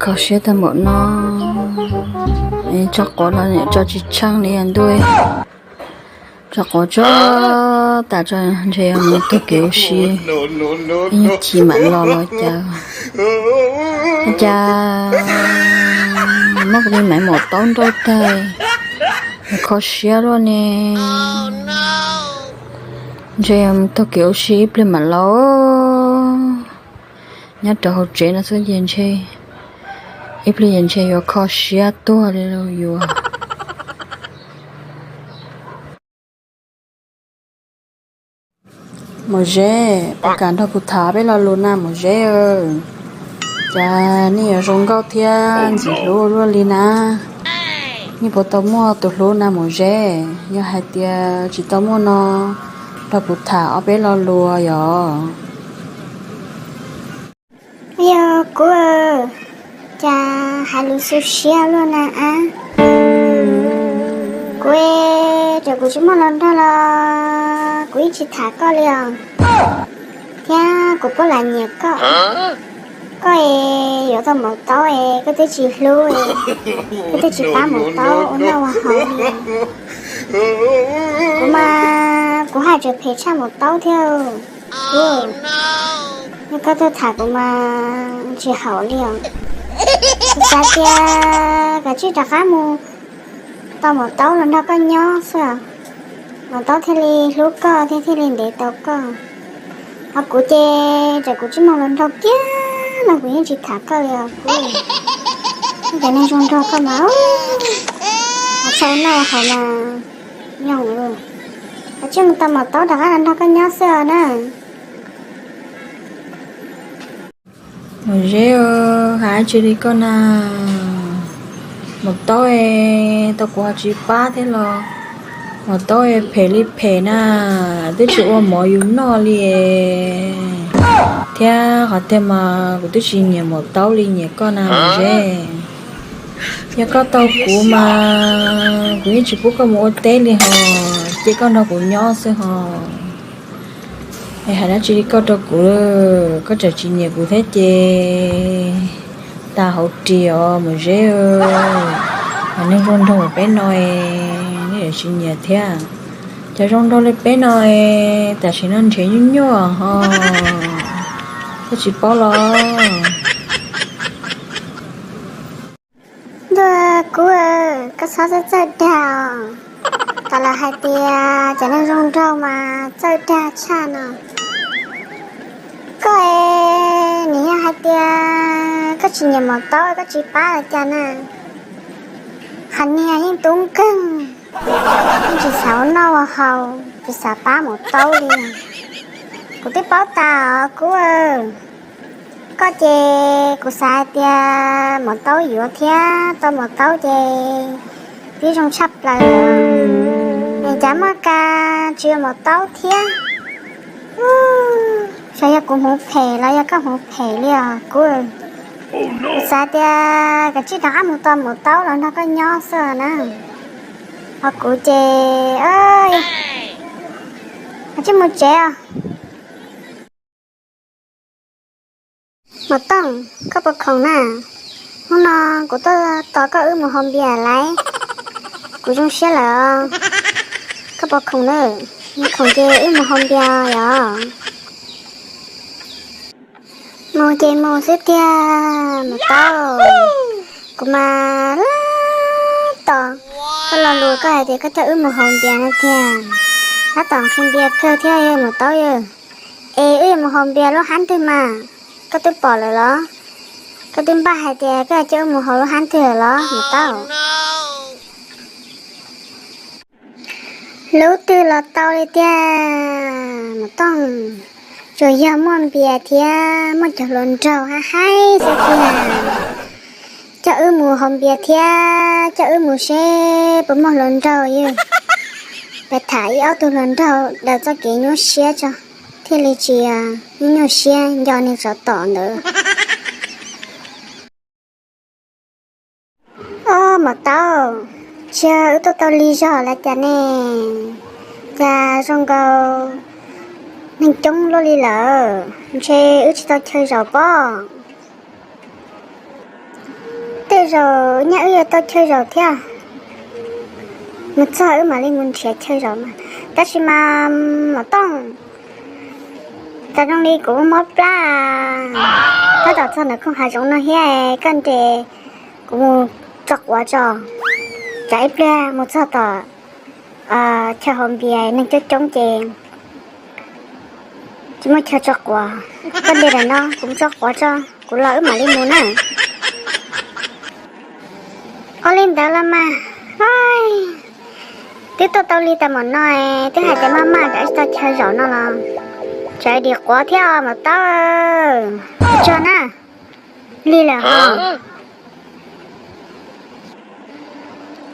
Kho siab tag npaum no, tso quav los niam tso tsis tsheej li ntuj. Tso quav tso tas tso ntshe yog mus taug kev ua si, ib nyuag chim mam los los cas, cas muab kuv li maiv maum taub nrauj tag, kho siab luaj ne. Ntshe yog mus taug kev ua si ib pliag mam los. Nyob rau hauv tsev no xwb ces ntshe ib pliag ces ntshe yuav kho siab tuag li lauj yuav. Maum Zeb, puas kam nrog kuv tham peb lo lus na maum Zeb? Cas nej yuav zoo nkauj thiab ntxim hlub luaj li na? Nej puas tau muaj tus hlub na maum Zeb? Yog hais tias tsis tau muaj no, nrog kuv tham ob peb lo lus yom. Yog kuv, cas hais lus xu siab luaj na ab. Kuv, txawm kuv tsis muaj hluas nraug los kuv yeej tsis tham koj li os. Thiab kuv puas lam nyiam koj. Koj es yuav tau maum taub es koj twb tsis hlub, koj twb tsis pab maum taub ua noj ua haus li. Kuv mas kuv haj tseem phem tshaj maum taub thiab. Kuv, yog koj tuaj tham kuv mas tsis haum li os. Kuv xav tias kav tsij rov qab mus tau maum taub los nrog koj nyob xwb, maum taub thiaj li hlub koj thiab thiaj li ntev tau koj. Ho kuv ces txawm kuv tsis muaj hluas nraug kiag los kuv yeej tsis tham koj li os kuv. Cov neeg zoo nraug koj mas, tsis tau noj haus mas nyoos. Kav tsij mus tau maum taub rov qab los nrog koj nyob xwb os na. Maum Zeb, hais dab tsi li koj na? Maum taub es tau kuv ho tsis pab thiab los, maum taub es phem li phem na, twb tsis ua mov yus noj li. Thiab qhov tiag mas kuv twb tsis nyiam maum taub li nyiam koj na maum Zeb. Yog koj tau kuv mas kuv yeej tsis pub koj mus ua teb li hos, cia koj nrog kuv nyob xwb hos. Es hais dab tsi li koj rau kuv, koj txawm tsis nyiam kuv thiab ces tas hauv ris os maum Zeb. Cov neeg zoo nraug peb no es nej yuav tsis nyiam thiab. Cov zoo nraug li peb no es tam sim no nrhiav nyuaj nyuaj hos, koj tsis paub los? Ntuj, kuv, koj txhob txawj txawj dag os. Tam lawv hais tias cov neeg zoo nraug mas txawj dag tshaj no. Koj es, nws yog hais tias koj tsis nyiam maum taub koj tsis pab los cas na? Qhov niag yeej tub nkeeg, yeej tsis xav ua noj ua haus, tsis xav pab maum taub li. Kuv twb paub tas os kuv. Koj ces kuv xav hais tias maum taub yuav thiab tau maum taub ces twb zoo tshaj plaws. Nws cas muaj kas tsis yuav maum taub thiab. Xyov yog kuv hmoov phem los yog koj hmoov phem li os kuv. Kuv xav tias kav tsij rov qab mus tos maum taub los nrog koj nyob xwb na. Ho kuv ces, kav tsij mus tsev os. Maum Tooj, koj puas khoom na? Hnub no kuv tuaj tos koj wb mus haus npias laiv. Kuv zoo siab lawm os. Koj puas khoom na? Khoom ces wb mus haus npias yom. Mus ces mus xwb tiag maum taub. Kuv mas lab tom koj lo lus koj hais tias koj coj wb mus haus npias no tiag. Lab tom nqhis npias kawg thiab yog maum taub yog. Es wb yuav mus haus npias lub hab twg mas? Koj twb pom lawm los? Koj twb npaj hais tias koj coj wb mus haus lub hab twg lawm los maum taub? Lub twg los tau li tiag maum Tooj, tsuas yog muaj npias thiab muaj cov hluas nraug haib haib xwb tiag. Coj wb mus haus npias thiab coj wb mus seb puas muaj hluas nraug yog. Pab tham ib ob tug hluas nraug daws txoj kev nyuaj siab tso, thiaj li tsis nyuaj nyuaj siab nco niag tsov tom ntawd. Ob maum taub, tsis yog wb tuaj tau lig zog los cas ne? Cas zoo nkaus neeg coob luaj li lawm, ntshe wb tsis tau chaw zaum pob. Tej zaum nyaj wb yuav tau chaw zaum thiab. Mus txog wb mam li mus nrhiav chaw zaum mas. Tab sis mas Maum Tooj, tas zoo li kuv mob plab, tab tom txog ntawm khooj hav zoov no thiab, koj nres kuv mus tso quav tso. Tsam ib pliag mus txog tom chaw haus npias neeg coob coob ces tsis muaj chaw tso quav. Koj nres ntawm no kuv mus tso quav tso, kuv los wb mam li mus na. Ua li ntawd los mas, twb tuaj tau lig tas mam no, twb hais tias maj maj tsam tsis tau chaw zaum no los, tsam dim quav thiab Maum Tooj. Tso na, lig lawm hos.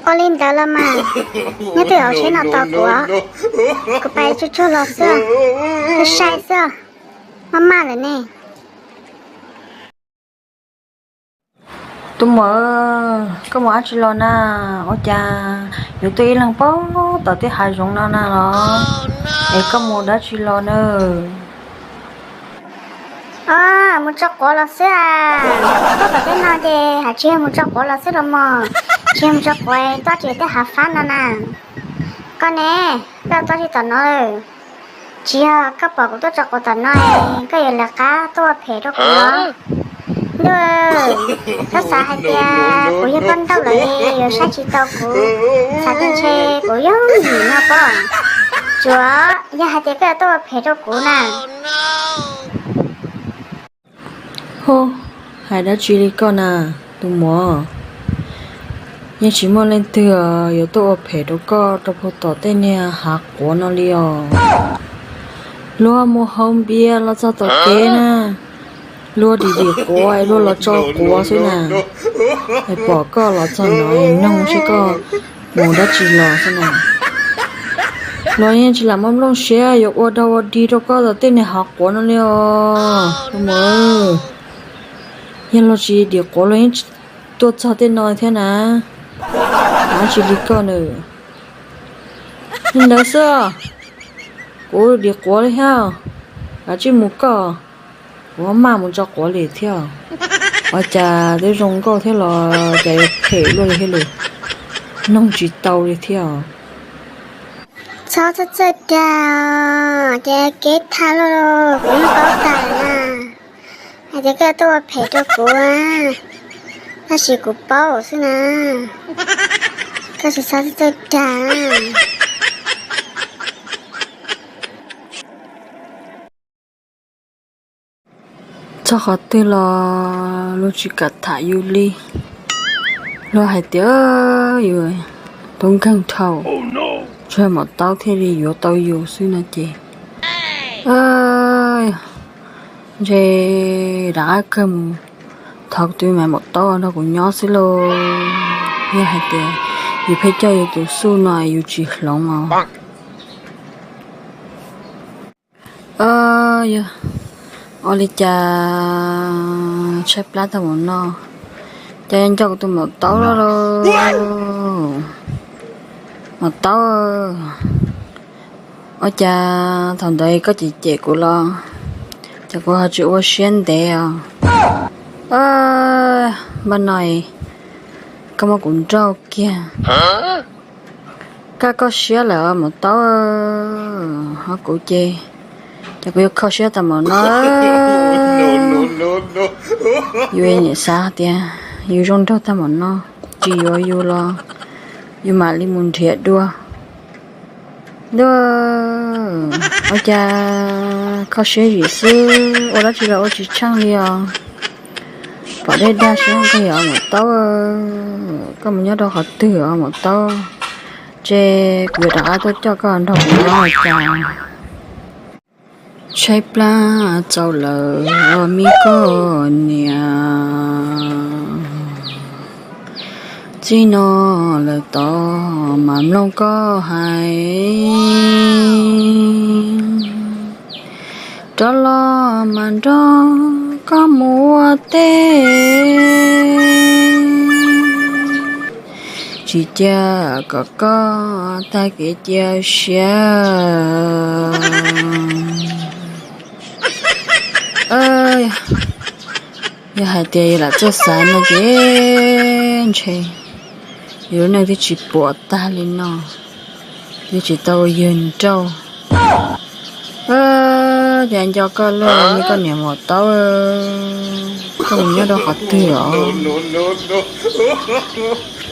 Ua li ntawd los mas, nyob twj ywm tsheb no tos kuv, kuv pais tsuag tsuag los xwb, sai sai xwb, maj maj lawm ne. Tus muam, koj mus dab tsi los na? Ua cas yuav tuaj ib leeg pag tom tej hav zoov no na los? Es koj mus dab tsi los na? Mus tso quav los xwb. Tuaj tom tej no ces hais tsis yog mus tso quav los xwb los mas, tsis yog mus tso quav, tuaj tsis tej hav fab no na. Koj ne, koj tuaj tsis tom no lawm. Tsis yog koj pom kuv tuaj tso quav tom no, koj yuav lawv qab tuaj ua phem rau kuv los? Ntuj, koj xav hais tias kuv yog poj nrauj lawm yuav saib tsis tau kuv, xav tias ntshe kuv yooj yim no pob. Tsuav yog hais tias koj yuav tuaj ua phem rau kuv na. Hub, hais dab tsi li koj na, tus muam? Yeej tsis muaj leej twg yuav tuaj ua phem rau koj rau puag tom tej niag hav quav no li os. Luag mus haus npias los txog tom kev na, luag dim dim quav es luag los tso quav xwb na. Es pom koj los txog no es noog seb koj mus dab tsi los xwb na. Luag yeej tsis lam muaj nplooj siab yuav ua dog ua dig rau koj tom tej niag hav quav no li os, tus muam. Yog luag tsis dim quav luag yeej tsis tuaj txog tej no thiab na. Hais dab tsi li koj na. Li ntawd xwb, kuv dim quav li thiab, kav tsij mus koj, kuv maj mus tso quav li thiab. Ua cas twb zoo nkauj thiab los cas yuav phem luaj li thiab li, noog tsis tau li thiab. Txhob txhawj txhawj dag, ces kev tham los kuv yeej paub tag na. Hais tias koj tuaj ua phem rau kuv, tab sis kuv paub xwb na. Koj tsis txhob txhawj txhawj dag. Txog qhov twg los luag tsis kam tham yus li. Luag hais tias yus tub nkeeg dhau, tsuas yog Maum Taub thiaj li yuav tau yus xwb no ces, ntshe rov qab kawg mus thov kuv tus me Maum Taub nrog kuv nyob xwb lauj. Yog hais tias yus pheej coj yus tus xuj no yus tsis hloov os. Yog ua li cas tshaib plab tag mus no, cas nco kuv tus Maum Taub lauj. Maum Taub, ua cas thaum ntawd koj cem cem kuv los, ces kuv ho tsis ua siab ntev os. Npaj no koj muab kuv nrauj kiag. Kaj koj siab lawm Maum Taub, ho kuv ces, ces kuv yuav kho siab tas mus no. Yus niam xav tias yus zoo nraug tag mus no, tsis yuav yus los yus mam li mus nrhiav dua. Ntuj, ua cas kho siab zim xwb, ua dab tsi los ua tsis tsheej li os. Pom dej dag siab koj yog Maum Taub, koj mus nyob rau qhov twg os Maum Taub, ces kuv yuav rov qab tuaj coj koj nrog kuv nyob ua cas. Tshaib plab txaus lawm os me koj niam, txij no lawm tod mas mloog koj hais, rov los mas nrog koj mus ua teb, tsis cia kom koj tag kev cia siab. Yog hais tias yus lam txawj xav no ces ntshe yus lub neej twb tsis puas tag li no, twb tsis tau yawg nrauj. Cas nco koj lawm me koj niam muam taub, koj mus nyob rau qhov twg os?